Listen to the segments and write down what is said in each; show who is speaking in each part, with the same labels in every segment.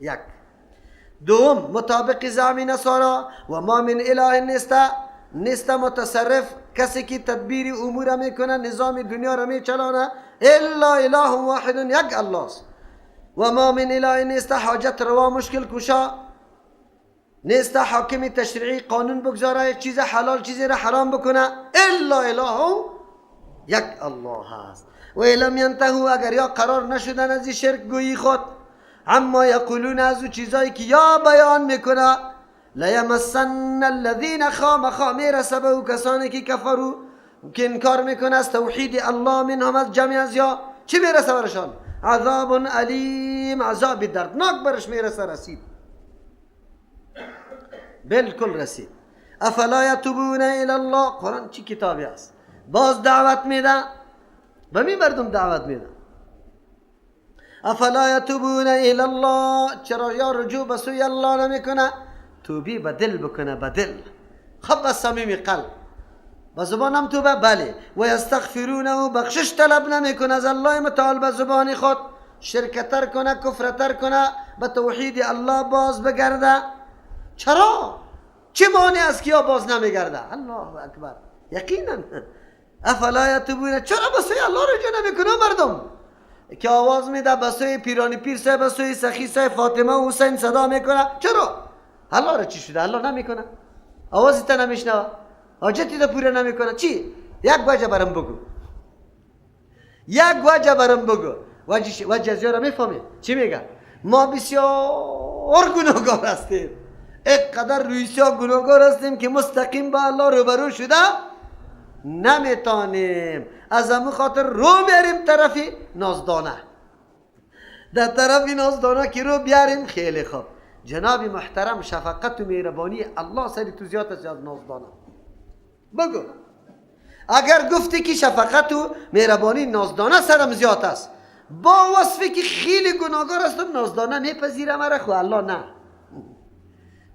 Speaker 1: یک. دوم، مطابق زعم نصارا و ما من اله نیست متصرف، کسی که تدبیر امور میکنه، نظام دنیا را میچلانه، الا اله واحد، یک الله است. و ما من اله نیست حاجت روا مشکل کشا، نیست حاکم تشریعی قانون بگذاره، چیز حلال چیزی را حرام بکنه، الا اله یک الله است. و لم ینتهوا، اگر یا قرار نشدن از شرک گویی خود، اما یقولون، از او چیزایی که یا بیان میکنه، لیمسن الذین خامخا میرسه به او کسانی که کفرو، که انکار میکنه از توحید الله، منهم از جمع از یا چی میرسه برشان؟ عذاب علیم، عذاب دردناک برش میرسه. رسید، بالکل رسید. افلا یتوبون الی الله. قرآن چی کتابی است؟ باز دعوت میده به می مردم، دعوت میده. افلا یتوبون الی الله، چرا یا رجوع به سوی الله نمیکنه؟ توبه به دل بکنه، به دل، خب از صمیم قلب، به زبانم توبه، بله. و یستغفرونه، و بخشش طلب نمیکنه از الله متعال به زبان خود، شرک تر کنه، کفر تر کنه، به توحید الله باز بگرده. چرا؟ چه مانع است که یا باز نمیگرده؟ الله اکبر. یقینا افلا یتوبون، چرا به سوی الله رجوع نمیکنه مردم؟ که آواز میده به سوی پیرانی پیر صاحب، به سوی سخی صاحب، فاطمه و حسین صدا میکنه، چرا؟ الله را چی شده؟ الله نمیکنه، آوازی تا نمیشنوه، حاجتی تا پوره نمیکنه. چی؟ یک وجه برم بگو، یک وجه برم بگو. وجه از یارا میفهمی چی میگه؟ ما بسیار گناهگار هستیم، اینقدر روی سیاه گناهگار هستیم که مستقیم با الله روبرو شده نمیتونیم. از همون خاطر رو میاریم طرفی نازدانه، در طرف نازدانه که رو بیاریم خیلی خوب. جناب محترم، شفقت و مهربانی الله سری تو زیاد است از نازدانه. بگو اگر گفتی که شفقت و مهربانی نازدانه سرم زیاد است، با وصفی که خیلی گناهگار هستم نازدانه میپذیرم مرا، خو الله نه.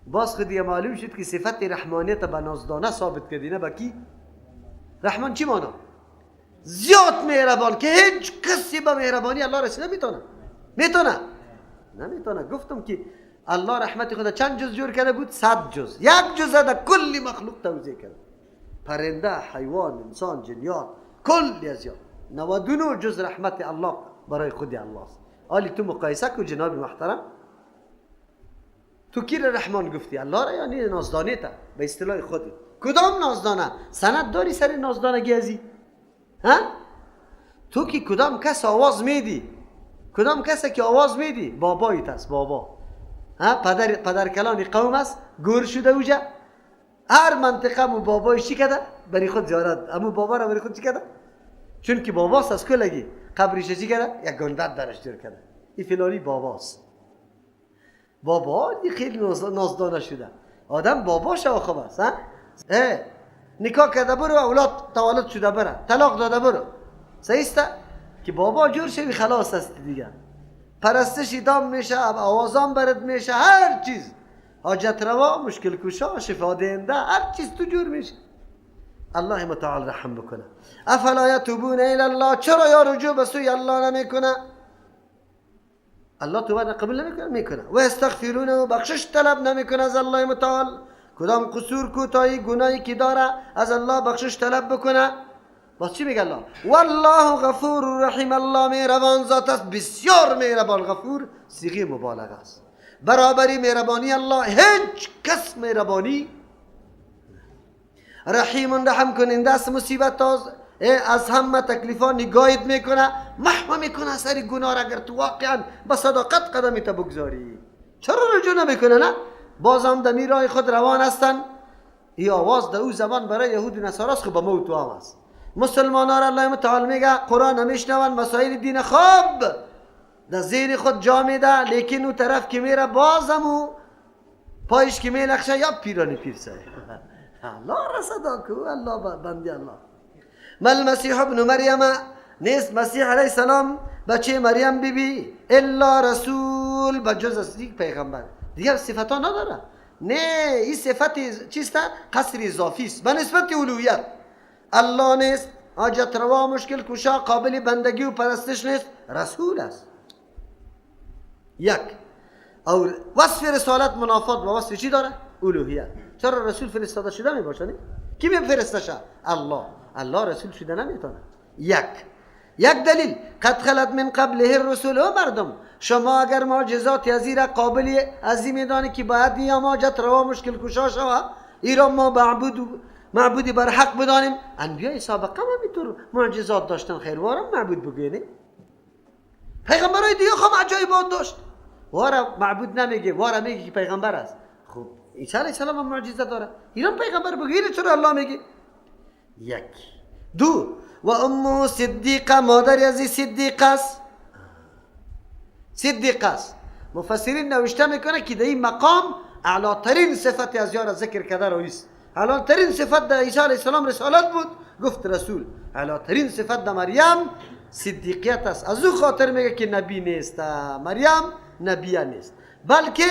Speaker 1: باز خودی معلوم شد که صفت رحمانیت به نازدانه ثابت کردی، نه به کی؟ رحمان چی مانا؟ زیاد مهربان که هیچ کسی به مهربانی الله رسیده میتونه؟ میتونه؟ نمیتونه. گفتم که الله رحمت خدا چند جز جور کرده بود؟ 100 جز. یک جز در کل مخلوق توزیع کرده، پرنده، حیوان، انسان، جنیات، کل از یاد 99 جز رحمت الله برای خود الله است. آلی تو مقایسه کو جناب محترم، تو کی رحمان گفتی؟ الله را یعنی نازدانه تا به اصطلاح خودی. کدام نازدانه؟ سند داری سر نازدانگی ازی؟ ها؟ تو که کدام کس آواز میدی؟ کدام کسی که آواز میدی؟ بابایت است، بابا. ها؟ پدر کلان قوم است، گور شده اوجا. هر منطقه مو بابای چی کرده؟ برای خود زیارت. امو بابا را برای خود چی کرده؟ چون که باباست از کلگی قبرش چی کرده؟ یک گنبد درش جور کرده. این فلانی باباست. بابا خیلی نازدانه شده. آدم باباش خوب است، ها؟ نکاح کرده برو، اولاد تولد شده بره، طلاق داده برو. صحیح است که بابا جور شوی خلاص است دیگه. پرستش ادام میشه، آوازان برد میشه، هر چیز. حاجت روا، مشکل کشا، شفا دهنده، هر چیز تو جور میشه. الله متعال رحم بکنه. افلا یتوبون الی الله، چرا یا رجوع به سوی الله نمیکنه؟ الله توبه قبول نمیکنه؟ میکنه. و استغفرون، و بخشش طلب نمیکنه از الله متعال. کدام قصور، کوتاهی، گناهی که داره از الله بخشش طلب بکنه. باز چی میگه الله؟ والله غفور رحیم. الله مهربان ذات است، بسیار مهربان. غفور صیغه مبالغه است، برابری مهربانی الله هیچ کس مهربانی. رحیم رحم کننده است، مصیبت از همه تکلیفا نگاهت میکنه، محو میکنه سر گناه را اگر تو واقعا به صداقت قدمی تا بگذاری. چرا رجوع نمیکنه؟ نه، باز هم در راه خود روان هستن. این آواز در او زمان برای یهود و نصارا است، خب به ما و تو هم است. مسلمان ها را الله متعال میگه قرآن نمیشنون، مسائل دین خوب در زیر خود جا میده، لیکن او طرف که میره بازم او پایش که میلخشه یا پیرانی پیر سه. الله را صدا کو، الله بندی الله. مل مسیح ابن مریم، نیست مسیح علیه السلام بچه مریم بی بی، الا رسول، بجز از یک پیغمبر، دیگر صفت ها نداره. نه، این صفت چیست؟ قصر اضافی است به نسبت اولویت. الله نیست، حاجت روا، مشکل کشا، قابل بندگی و پرستش نیست، رسول است. یک. اور وصف رسالت منافات با وصف چی داره؟ الوهیت. چرا رسول فرستاده شده می باشه؟ کی می فرسته شه؟ الله. الله رسول شده نمیتونه. یک دلیل قد خلت من قبله الرسل. و مردم شما اگر معجزات از را قابل از میدانی که باید یا ماجت روا مشکل کشا شوه، ایران ما معبودی بر حق بدانیم، انبیای سابقه هم همینطور معجزات داشتن، خیروارم معبود بگوینه. پیغمبرای دیگه هم عجایبات داشت، وارا معبود نمیگه، وارا میگه که پیغمبر است. خب عیسی علیه السلام هم معجزه داره، ایران پیغمبر بگوینه، چرا الله میگه؟ یک. دو، و امه صدیقه، مادر از صدیق است. صدیق است. مفسرین نوشته میکنه که در این مقام اعلاترین صفت از یار ذکر کرده رویست. اعلاترین صفت در عیسی علیه السلام رسالت بود، گفت رسول. اعلاترین صفت در مریم صدیقیت است. از او خاطر میگه که نبی نیست، مریم نبیه نیست، بلکه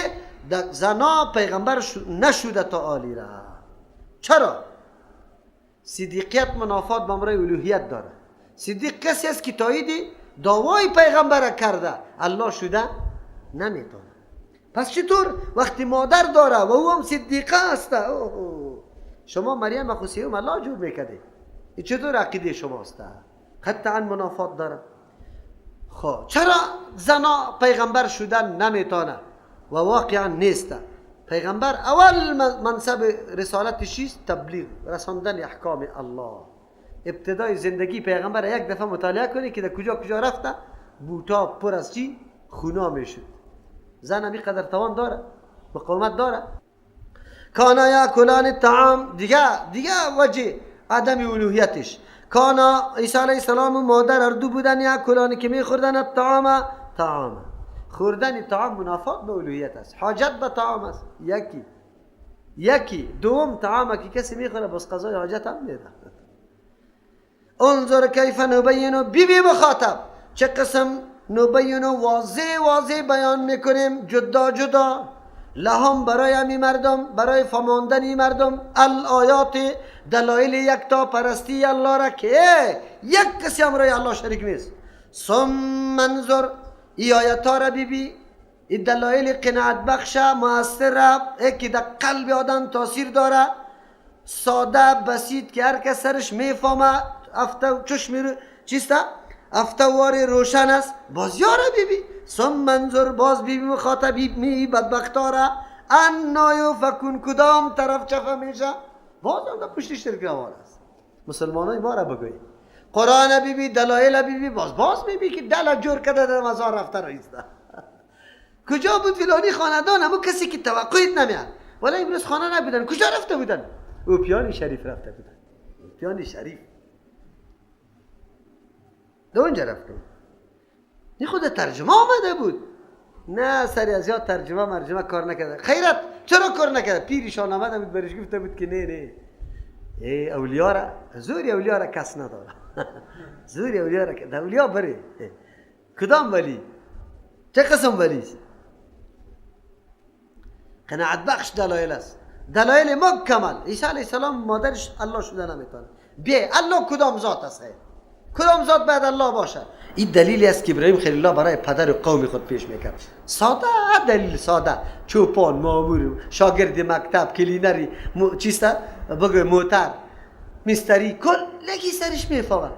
Speaker 1: در زنا پیغمبر نشده تا آلی را. چرا؟ صدیقیت منافات با امرای الوهیت داره. صدیق کسی است که تایید دعوای پیغمبر کرده، الله شده نمیتونه. پس چطور وقتی مادر داره و او هم صدیقه است؟ شما مریم خو الله جور میکرده، این چطور عقیده شماست؟ قطعا منافات داره. خب چرا زنا پیغمبر شدن نمیتونه و واقعا نیست؟ پیغمبر اول منصب رسالتش چیست؟ تبلیغ، رساندن احکام الله. ابتدای زندگی پیغمبر یک دفعه مطالعه کنی که در کجا کجا رفته، بوتا پر از چی؟ خونا میشد. زن همی قدر توان داره، مقاومت داره. کانا یاکلان الطعام، دیگه وجه عدم الوهیتش. کانا عیسی علیه السلام و مادر هر دو بودن یاکلان که میخوردن الطعام، طعام. خوردن طعام منافات به الوهیت است، حاجت به طعام است. یکی دوم طعام که کسی میخوره باز قضای حاجت هم میده. انظر کیف نبین، بی مخاطب چه قسم نبین، واضح بیان میکنیم، جدا جدا لهم برای همی مردم، برای فهماندن این مردم الآیات دلایل یکتا پرستی الله را که یک کسی هم رای الله شریک نیست. ثم انظر، ای آیت ها را ببی، این دلایل قناعت بخش مؤثر که در قلب آدم تاثیر داره، ساده بسیط که هر کس سرش میفهمه، افته چشم چیست؟ افتوار روشن است. باز یاره بیبی ثم منظر، باز بیبی مخاطبی می بدبختا را انا یوفکون، کدام طرف چفه میشه؟ باز هم در پشت شرک روان است. مسلمانای ما را بگوی قرآن بیبی، دلایل بیبی، باز بیبی که دل جور کرده در مزار رفته رایسته. کجا بود فلانی خاندان؟ همون کسی که توقعیت نمیاد، ولی امروز خانه نبودن. کجا رفته بودن؟ او پیانی شریف رفته بودن. پیانی شریف در اونجا رفته بود. این خود ترجمه آمده بود، نه سری از یاد ترجمه مرجمه کار نکرده. خیرت چرا کار نکرده؟ پیرشان آمده بود برش گفته بود که نه ای اولیا را، زوری اولیا را کس نداره. زوری اولیا را در اولیا بری کدام ولی؟ چه قسم ولی است؟ قناعت بخش دلایل است، دلایل مکمل. عیسی علیه السلام مادرش الله شده نمیتونه. بیا الله کدام ذات است؟ کدام ذات باید الله باشه؟ این دلیلی است که ابراهیم خلیل الله برای پدر و قوم خود پیش میکرد. ساده، دلیل ساده. چوپان، مامور، شاگرد مکتب، کلینری، چیست؟ بگو موتر، میستری، کل لگی سرش میفهمه.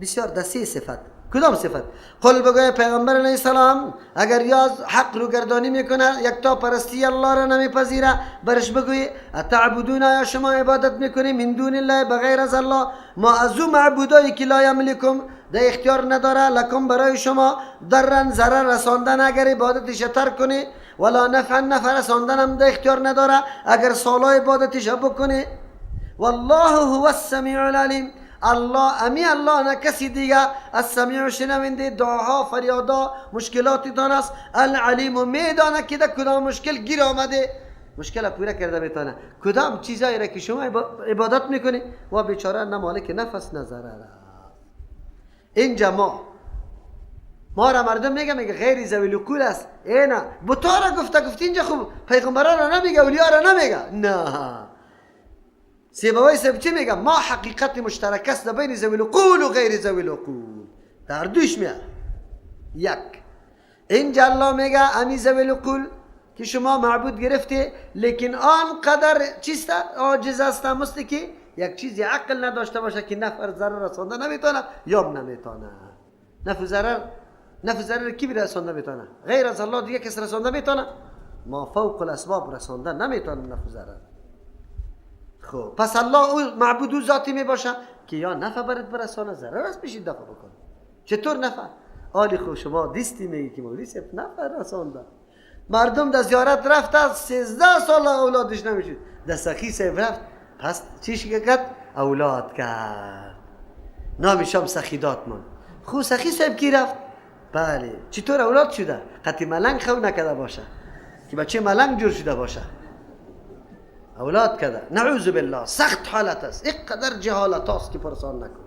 Speaker 1: بسیار در سه صفت. کدام صفت؟ قل بگوی پیغمبر علیه السلام اگر یاز حق رو گردانی میکنه، یکتا پرستی الله را نمیپذیره، برش بگوی اتعبدون، یا شما عبادت میکنی من دون الله بغیر از الله، ما از او معبودایی که لا یملکم در اختیار نداره، لکم برای شما ضرن ضرر رساندن اگر عبادتش ترک کنی، ولا نفعا نفع رساندن هم در اختیار نداره اگر سالا عبادتش بکنی. والله هو السمیع العلیم، الله امی الله نه کسی دیگه، السمیع شنونده دعاها فریادا مشکلات دان است، العلیم میدانه که در کدام مشکل گیر آمده، مشکل پوره کرده میتونه. کدام چیزایی را که شما عبادت میکنی و بیچاره نه مالک نفس نه ضرر. اینجا ما را مردم میگه غیر ذوی العقول است، اینا بتا را گفته اینجا خوب پیغمبران را نمیگه، اولیا را نمیگه، نه سیبوی صاحب چی میگه؟ ما حقیقت مشترک است بین ذوی العقول و غیر ذوی العقول، در دوش میاد. یک اینجا الله میگه امی ذوی العقول که شما معبود گرفته، لیکن آنقدر چیست عاجز است مثل که یک چیزی عقل نداشته باشه که نفع ضرر رسانده نمیتونه یا نمیتونه. نفع ضرر کی برسانده میتونه؟ غیر از الله دیگه کس رسانده میتونه؟ ما فوق الاسباب رسانده نمیتونه نفع ضرر. خب پس الله او معبود او ذاتی میباشه که یا نفع برات برسانه، ضرر از پیش دفع بکنه. چطور نفع؟ آلی خب شما دیستی میگی که مولوی صاحب نفع رسانده. مردم در زیارت رفت 13 سال اولادش نمیشد، در سخی صاحب رفت پس چیش کرد؟ اولاد کرد. نامش هم سخی داد من. خب سخی صاحب کی رفت؟ بله چطور اولاد شده؟ قطعی ملنگ خو نکرده باشه که بچه ملنگ جور شده باشه، اولاد کرده. نعوذ بالله سخت حالت است، اینقدر جهالت است که پرسان نکن.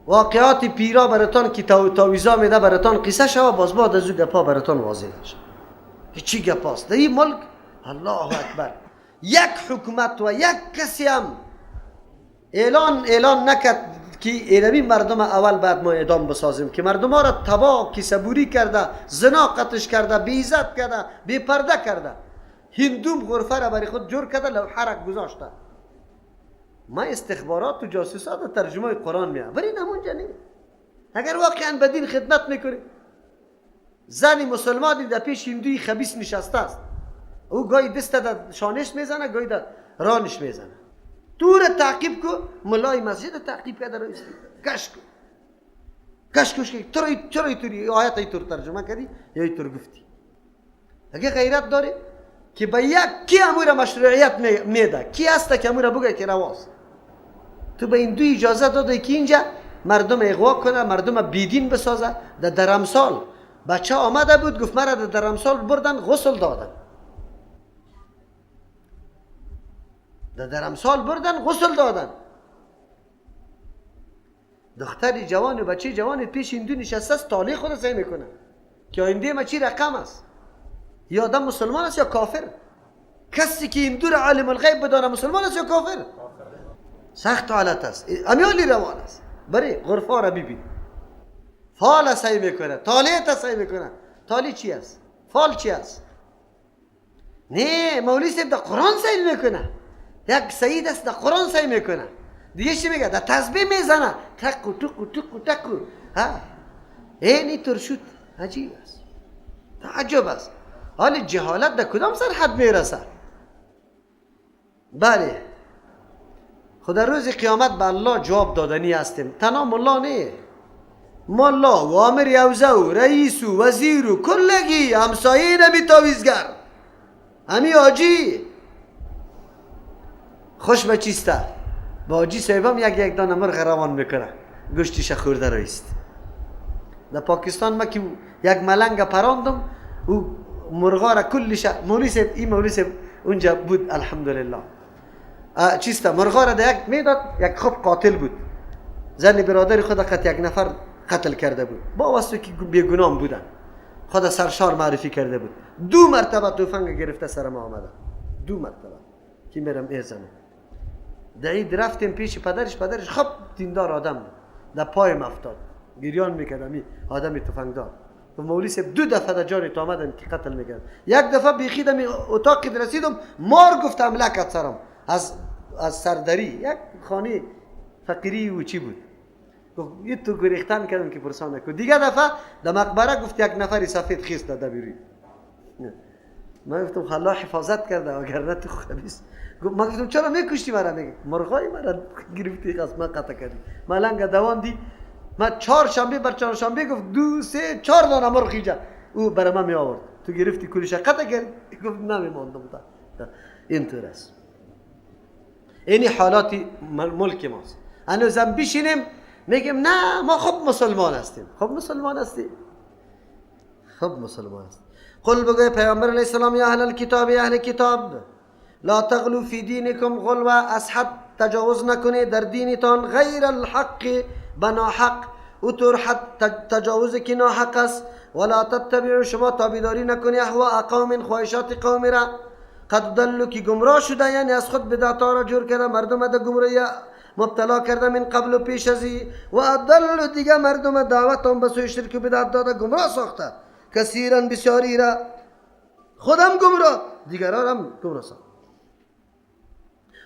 Speaker 1: واقعات پیرا براتان که تاویزا میده براتان قصه شوه، باز بعد از او گپا براتان واضح شد که چی گپاست در این ملک. الله اکبر، یک حکومت و یک کسی هم اعلان نکرد که اینمی مردم اول بعد ما اعدام بسازیم که مردم ها را تباه که صبوری کرده، زنا قتش کرده، بی عزت کرده، بی پرده کرده. هندوم غرفه را برای خود جور کرده، لوحه را گذاشته. ما استخبارات و جاسوسات و ترجمه قرآن میام ولی نمونجا نی. اگر واقعا به دین خدمت میکنی، زن مسلمانی در پیش هندوی خبیث نشسته است، او گاهی دست در شانش میزنه، گاهی در رانش میزنه. تو را تعقیب کو، ملای مسجد تعقیب کرده را کش کو کش کش چرا اینطوری آیت اینطور ترجمه کردی یا اینطور گفتی؟ اگه غیرت داری که به یک کی امور مشروعیت میده، کی هست که امور بگه که رواست؟ تو به این دو اجازه داده که اینجا مردم اغوا کنه، مردم بیدین بسازه. در درمسال بچه آمده بود گفت مرا در درمسال بردن غسل دادن، در درمسال بردن غسل دادن. دختر جوان و بچه جوان پیش هندو نشسته است، طالع خود سعی میکنه که آینده ما چی رقم است، یا آدم مسلمان است یا کافر. کسی که هندو را عالم الغیب بدانه مسلمان است یا کافر؟ سخت حالت است، امیالی روان است. بری غرفه را ببین، فال سعی میکنه، طالع سعی میکنه. طالع چی است؟ فال چی است؟ نه مولوی صاحب در قرآن سعی میکنه، یک سعید است در قرآن سعی میکنه. دیگه چی میگه؟ در تسبیح میزنه، تک و تک و تک و تک. ها اینی طور شد. عجیب است، تعجب است. حال جهالت در کدام سرحد میرسه؟ بله خدا روز قیامت به الله جواب دادنی هستیم. تنها ملا نه، ملا و آمر یوزه و رئیس و وزیر و کلگی همسایه نمی تاویزگر همی آجی خوش به چیسته با آجی صاحبم یک یک دانه مرغ روان میکنه، گوشتیش خورده رئیست. در پاکستان ما که یک ملنگ پراندم او مرغا را کلش مولوی صاحب، این مولوی صاحب اونجا بود الحمدلله. چیسته مرغا را در یک میداد، یک خوب قاتل بود، زن برادر خود قط یک نفر قتل کرده بود با واسطه که بیگناه بودن، خود سرشار معرفی کرده بود. دو مرتبه تفنگ گرفته سر ما آمده، دو مرتبه که میرم ایزنم. دعید رفتیم پیش پدرش، پدرش خب دیندار آدم بود، در پایم افتاد گریان میکردم آدم تفنگدار. و مولوی صاحب دو دفعه در جان تو آمدم که قتل میکرد. یک دفعه بیخیدم اتاق رسیدم، مار گفت حمله کرد سرم از سردری، یک خانه فقیری و چی بود. گفت یه تو گریختن کردم که پرسان نکن. دیگه دفعه در مقبره گفت یک نفری سفید خیس داده بیروی. من گفتم الله حفاظت کرده اگر نه تو خبیث. گفت من گفتم چرا میکشتی مرا؟ میگه مرغای مرا گرفتی قسم قطع کردی. ملنگ دواندی. من چهارشنبه بر چهارشنبه گفت 2 3 4 دانه مرغ اینجا او برای من می آورد، تو گرفتی کلش قطع کردی. گفت نمیماندم تا اینطور است. اینی حالات ملک ماست. هنوزم بشینیم میگیم نه ما خوب مسلمان هستیم. خوب مسلمان هستیم، خوب مسلمان هستیم. قل بگوی پیامبر علیه السلام یا اهل الکتاب، اهل کتاب، لا تغلو فی دینکم، غلو از حد تجاوز نکنید در دینتان، غیر الحق بناحق، او طور حد تجاوز که ناحق است. ولا تتبعوا، شما تابعداری نکنید اهواء قوم، خواهشات قوم را، قد ضلوا که گمراه شده، یعنی از خود بدعت را جور کرده، مردم در گمراهی مبتلا کرده من قبل و پیش از ای، و اضلوا دیگه مردم دعوتان به سوی شرک و بدعت داده گمراه ساخته. کثیرا بسیاری را، خودم گمراه دیگران هم گمراه ساخت.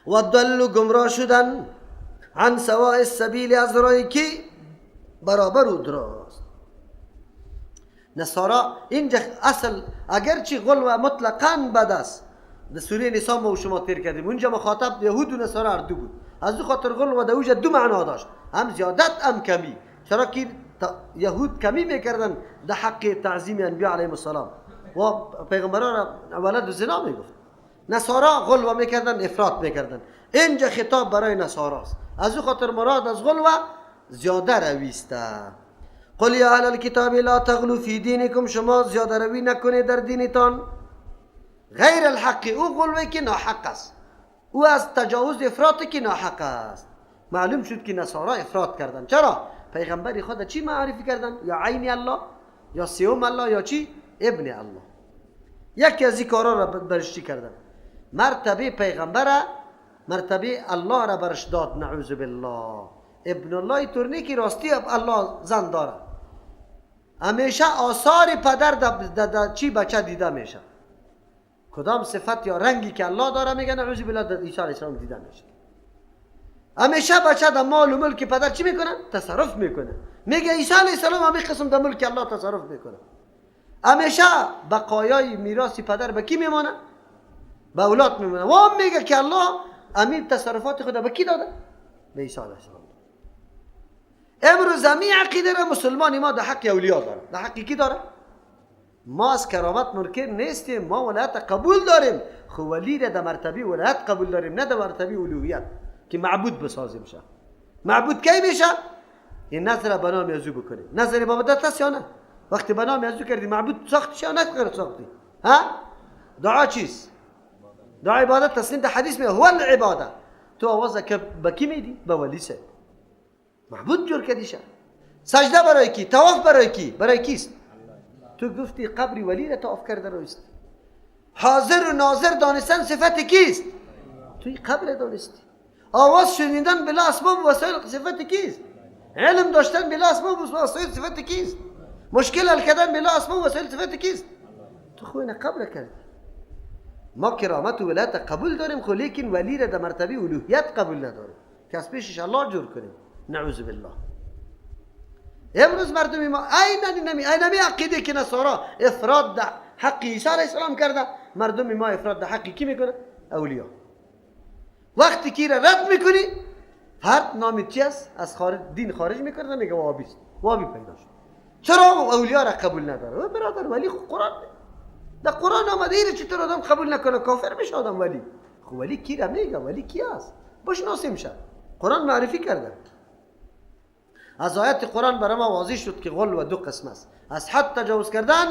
Speaker 1: و ضلوا گمراه شدن عن سواء السبیل، از راهی که برابر و درست. نصارا اینجا اصل اگرچه غلو مطلقاً بد است، در سوره نساء ما و شما تیر کردیم، اونجا مخاطب یهود و نصارا هر دو بود. از او خاطر غلو در اونجا دو معنا داشت، هم زیادت هم کمی. چرا که یهود کمی میکردن در حق تعظیم انبیا علیهم السلام و پیغمبران را ولد و زنا میگفت. نصارا غلو میکردن، افراط میکردن. اینجا خطاب برای نصاراست، از او خاطر مراد از غلو زیاده رویسته. قل یا اهل الکتاب لا تغلو فی دینکم، شما زیاده روی نکنید در دینتان. غیر الحق، او غلوی که ناحق است، او از تجاوز افراطی که ناحق است. معلوم شد که نصارا افراط کردن. چرا؟ پیغمبر خود چی معرفی کردن؟ یا عین الله، یا سیوم الله، یا چی؟ ابن الله. یکی از این کارا را برش چی کردن؟ مرتبه پیغمبر، مرتبه الله را برش داد، نعوذ بالله. ابن الله طور که راستی الله زن داره، همیشه آثار پدر در چی بچه دیده میشه. کدام صفت یا رنگی که الله داره میگه نعوذ بالله در عیسی علیه السلام دیده میشه. همیشه بچه در مال و ملک پدر چی میکنه؟ تصرف میکنه. میگه عیسی علیه السلام همین قسم در ملک الله تصرف میکنه. همیشه بقایای میراث پدر به کی میمانه؟ به اولاد میمونه. و هم میگه که الله امیر تصرفات خود به کی داده؟ به عیسی علیه السلام. امروز همی عقیده را مسلمان ما در حق اولیا داره. در حق کی داره؟ ما از کرامت منکر نیستیم، ما ولایت قبول داریم، خو ولی را در مرتبه ولایت قبول داریم، نه در مرتبه الوهیت که معبود بسازیم شه. معبود کی میشه؟ این نظر به نام ازو بکنیم. نظر عبادت است یا نه؟ وقتی به نام ازو کردی معبود ساختی یا نه ساختی؟ ها؟ دعا چیست؟ دعا عبادت. تسلیم در حدیث میگه هو العباده. تو آواز که به کی میدی؟ به ولی سه. معبود جور کردی شه. سجده برای کی؟ طواف برای کی؟ برای کیست؟ تو گفتی قبر ولی را طواف کرده رویست. حاضر و ناظر دانستن صفت کیست؟ توی قبر دانستی. آواز شنیدن بلا اسباب و وسایل صفت کیست؟ علم داشتن بلا اسباب و وسایل صفت کیست؟ مشکل حل کردن بلا اسباب و وسایل صفت کیست؟ تو خو اینه قبر کردی. ما کرامت و ولایت قبول داریم، خو لیکن ولی را در مرتبه الوهیت قبول نداریم که از پیشش الله جور کنیم، نعوذ بالله. امروز مردم ما عیناً عقیده که نصارا افراد در حق عیسی علیه السلام کرده، مردم ما افراد در حق کی میکنه؟ اولیا. وقتی کی را رد میکنی، هر نام چی است؟ از خارج دین خارج میکنه، میگه وهابی است، وهابی پیدا شد. چرا اولیا را قبول نداره؟ برادر ولی قرآن در قرآن آمده، اینو چطور آدم قبول نکنه؟ کافر میشه آدم. ولی خب ولی کی را میگه؟ ولی کی است؟ بشناسیم شه. قرآن معرفی کرده. از آیت قرآن برای ما واضح شد که غلو دو قسم است. از حد تجاوز کردن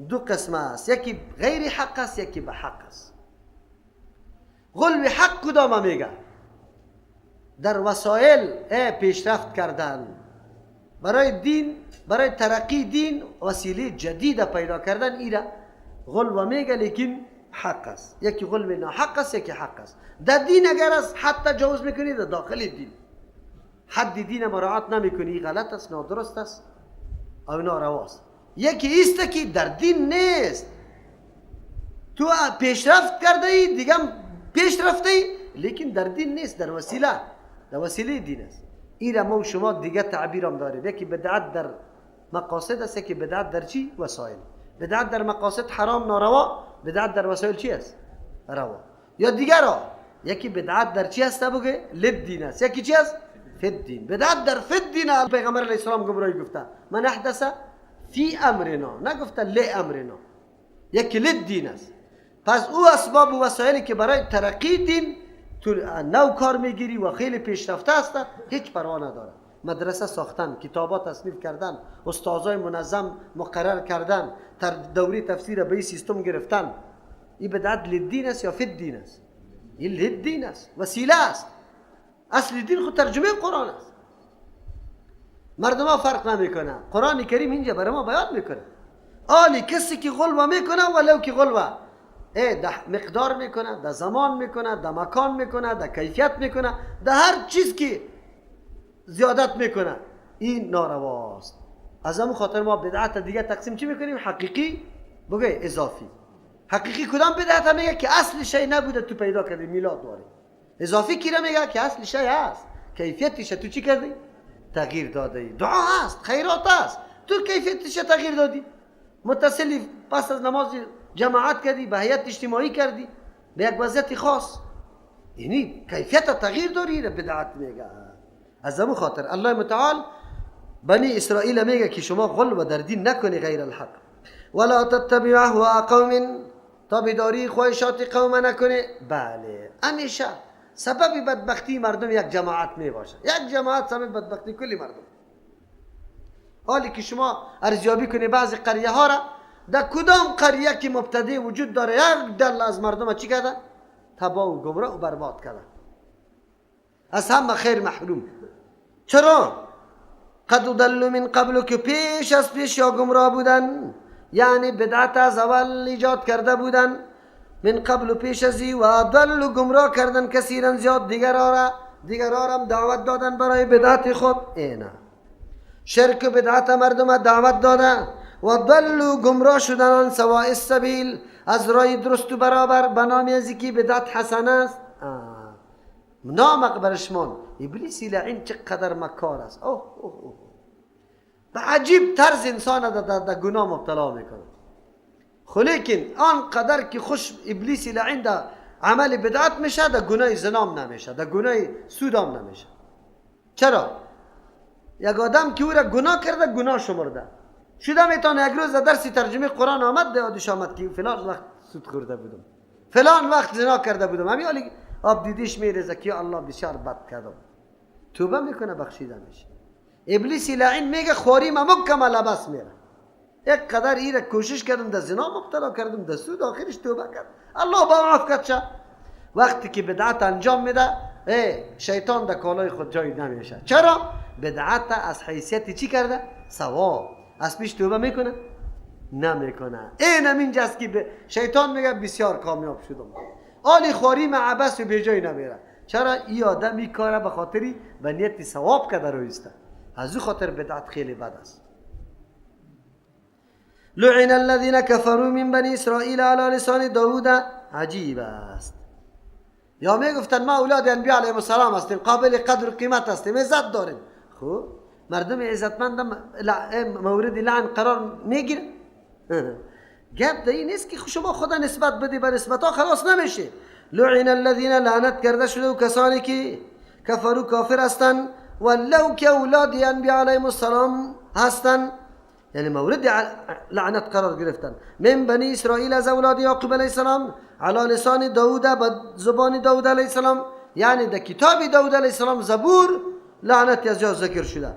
Speaker 1: دو قسم است، یکی غیر حق است، یکی به حق است. غلو حق کدام میگه؟ در وسایل پیشرفت کردن برای دین، برای ترقی دین وسیله جدید پیدا کردن، ایره غلو میگه، لیکن حق است. یکی غلو ناحق است، یکی حق است. در دین اگر از حد تجاوز میکنی، در داخل دین حد دین مراعات نمیکنی، غلط است، نادرست است او نارواست. یکی ایست که در دین نیست، تو پیشرفت کرده ای، دیگه پیش رفته ای، لیکن در دین نیست، در وسیله، در وسیله دین است. این ما و شما دیگه تعبیرم داریم. یکی بدعت در مقاصد است، یکی بدعت در چی؟ وسایل. بدعت در مقاصد حرام ناروا، بدعت در وسایل چی است؟ روا. یا دیگرا یکی بدعت در چی است؟ بگه للدین است. یکی چی است؟ فی الدین. بدعت در فی الدین. پیغمبر علیه السلام گمراهی گفته من احدث فی امرنا، نگفته لی امرنا. یکی للدین است. پس او اسباب و وسایلی که برای ترقی دین تو نو کار میگیری و خیلی پیشرفته است، هیچ پروا نداره. مدرسه ساختن، کتابا تصنیف کردن، استادای منظم مقرر کردن، دوره تفسیر به سیستم گرفتن، این بدعت للدین است یا فی الدین است؟ این للدین است، وسیله است. اصل دین خود ترجمه قرآن است. مردم ها فرق نمیکنه. قرآن کریم اینجا برای ما بیان میکنه آلی کسی که غلوه میکنه ولو که غلوه ده مقدار میکنه، ده زمان میکنه، ده مکان میکنه، ده کیفیت میکنه، ده هر چیز که زیادت میکنه، این نارواست. از همون خاطر ما بدعت دیگه تقسیم چی میکنیم؟ حقیقی بگه اضافی. حقیقی کدام بدعت میگه که اصل شی نبوده تو پیدا کردی میلاد داری. اضافی کی میگه که اصل شی هست، کیفیتش تو چی کردی؟ تغییر دادی. دعا هست، خیرات هست، تو کیفیتش تغییر دادی، متصلی پس از نماز جماعت کردی، به هیئت اجتماعی کردی، به یک وضعیت خاص، یعنی کیفیت تغییر داری، بدعت میگه. از همون خاطر الله متعال بنی اسرائیل میگه که شما غلو در دین نکنی غیر الحق. ولا تتبع اهواء قوم، تابعداری خواهشات قوم نکنی. بله همیشه سبب بدبختی مردم یک جماعت می باشه، یک جماعت سبب بدبختی کلی مردم. حالی که شما ارزیابی کنی بعضی قریه ها را، در کدام قریه که مبتدی وجود داره یک دل از مردم چی کرده؟ تباه و گمراه و برباد کرده، از همه خیر محروم. چرا؟ قد ضلوا من قبل، که پیش از پیش یا گمراه بودن، یعنی بدعت از اول ایجاد کرده بودن، من قبل پیش از ای، و ضلوا گمراه کردن کثیرا زیاد دیگران هم دعوت دادن برای بدعت خود. اینا شرک و بدعت مردم دعوت دادن و ضلوا گمراه شدن عن سواء السبیل، از راه درست و برابر، به نام از که بدعت حسن است. نام برشمان ابلیس لعین چقدر مکار است. اوه اوه اوه، به عجیب طرز انسان در گناه مبتلا میکنه. خلیکن آن قدر که خوش ابلیس لعین در عمل بدعت میشه، در گناه زنام نمیشه، در گناه سودام نمیشه. چرا؟ یک آدم که او را گناه کرده گناه شمرده شده میتونه یک روز در درس ترجمه قرآن آمد، در یادش آمد که فلان وقت سود خورده بودم، فلان وقت زنا کرده بودم، همین حالی آب دیدیش میریزه که الله بسیار بد کردم، توبه میکنه بخشیده میشه. ابلیس لعین میگه خواری ما مکمل بس میره، یک قدر ایره کوشش کردم در زنا مبتلا کردم، در سود، آخرش توبه کرد، الله با معاف کرد. چه وقتی که بدعت انجام میده شیطان در کالای خود جای نمیشه. چرا؟ بدعت از حیثیت چی کرده؟ ثواب. از پیش توبه میکنه؟ نمیکنه. این همینجاست که شیطان میگه بسیار کامیاب شدم، آلی خواری ما عبث و بیجای نمیره. چرا؟ ای آدم این کاره به خاطری به نیت ثواب کرده رویسته. از او خاطر بدعت خیلی بد است. لعن الذين كفروا من بني اسرائيل على لسان داوود. عجیب است. یا میگفتن ما اولاد انبیاء علیهم السلام هستیم، قابل قدر و قیمت هستیم، عزت داریم. خب مردم عزتمند مورد لعن قرار میگیره. گپ در این نیست که شما خدا نسبت بدی به نسبت ها خلاص نمیشه. لعن الذين لعنت کرده شده و کسانی که کفرو کافر هستند ولو که اولاد انبیاء علیهم السلام هستند، یعنی مورد لعنت قرار گرفتن، من بنی اسرائیل از اولاد یعقوب علیه السلام، علی لسان داوود به زبان داوود علیه السلام، یعنی در کتاب داوود علیه السلام زبور لعنت از جا ذکر شده.